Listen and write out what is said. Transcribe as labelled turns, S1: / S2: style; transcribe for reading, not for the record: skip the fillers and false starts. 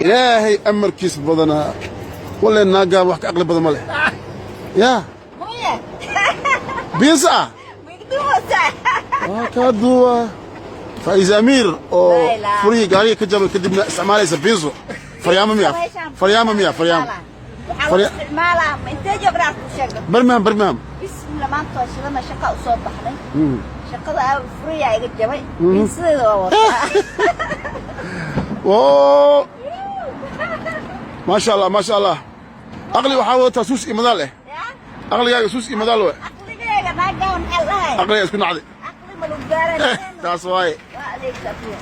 S1: Ilaahay amarkiis badanaa. Walle naagaa wax ka aqli badan ma leh. Yaa biinsa ah waa kaa duuba Faiza Amiir oo furihii gaariga ka jabay, kadibna isticmaalaysa biinso. Faryaamo miya? Faryaamo miya? Faryaamo.
S2: Waxaa loo isticmaalaa intee joognaa ku sheego.
S1: Birmingham, Birmingham.
S2: Bismillah, maanta waa shidana, shaqa u soo baxday. Shaqada aa furiyaa iga jabay, biinsadeeda waa wataa.
S1: Oo maasha Allah, maasha Allah. Aqli waxaa wadataa suus iyo madaal eh. Aqligaaga suus iyo madaal we.
S2: Aqligayga naagaawan maxaa dhahay?
S1: Aqligaa isku nacday.
S2: Aqli ma lagu gaaran.
S1: Taas waaye.
S2: Waa adeegtaa kuwa.